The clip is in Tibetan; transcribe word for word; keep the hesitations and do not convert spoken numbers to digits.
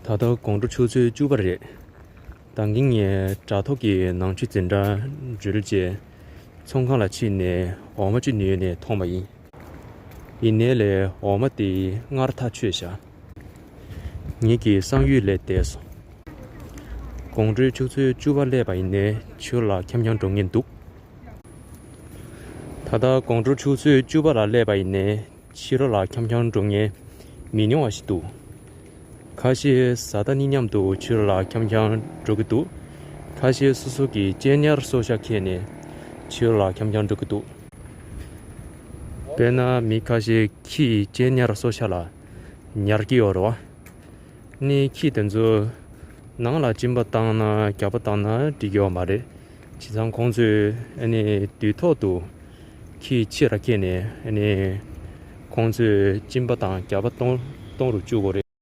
ད་ལྟ་དགོང་དྲོ་ཆུ་ཚོད་བཅུ་པ་རེད། ད་གིན་ངས་དྲ་ཐོག་གི་ནང་ཆུ་འཛིན་གྲྭ་འགྲུལ་རྗེས་ཚོང་ཁང་ལ་ཕྱིན་ནས་འོ་མ་ཅིག་ཉོས་ནས་འཐུང་བ་ཡིན། ཡིན་ནའི་ལས་འོ་མ་དེ་སྔར་ཐག་ཆོད་བཞག་ངེད་ཀྱི་བསམ་ཡུལ་ལས་འདས་སོང་། དགོང་དྲོའི་ཆུ་ཚོད་བཅུ་པ་སླེབས་པ་ཡིན་ནའི་ཕྱི་རོལ་ལ་འཁྱམ་འཁྱམ་འགྲོ་མཁན་འདུག་ད་ལྟ་དགོང་དྲོ་ཆུ་ཚོད་བཅུ་པ་ལ་སླེབས་པ་ཡིན་ནའི་ཕྱི་རོལ་ལ་འཁྱམ་འཁྱམ་འགྲོ་མཁན་མི་ཉུང་བ་ཞིག་འདུག་ཁ་ཤས་བཟའ་ཟླ་གཉིས་མཉམ་དུ་ཕྱི་རོལ་ལ་འཁྱམ་འཁྱམ་འགྲོ་གི་འདུག་ཁ་ཤས་སོ་སོ་གི་གཅེས་ཉར་གསོ་ཤ་འཁྱེར་ནས་ཕྱི་རོལ་ལ་འཁྱམ་འཁྱམ་འགྲོ་གི་འདུག་དཔེར་ན་མི་ཁ་ཤས་ཁྱིའི་གཅེས་ཉར་གསོ་ཤ་ལ་ཉར་གྱི་ཡོད་རེད་བ། ནི་ཁྱི་དེ་ཚོ་ནང་ལ་གཅིན་པ་བཏང་ན་རྒྱབ་པ་བཏང་ན་འགྲིག་ཡོད་མ་རེད། བྱས་ཙང་ཁོང་ཚོས་ཨ་ནི་དུས་ཐོག་ཏུ་ཁྱི་ཕྱིར་འཁྱེར་ནས་ཨ་ནི་ཁོང་ཚོས་གཅིན་པ་དང་རྒྱབ་པ་གཏོང་གཏོང་རུ་བཅུག་དགོས་རེད།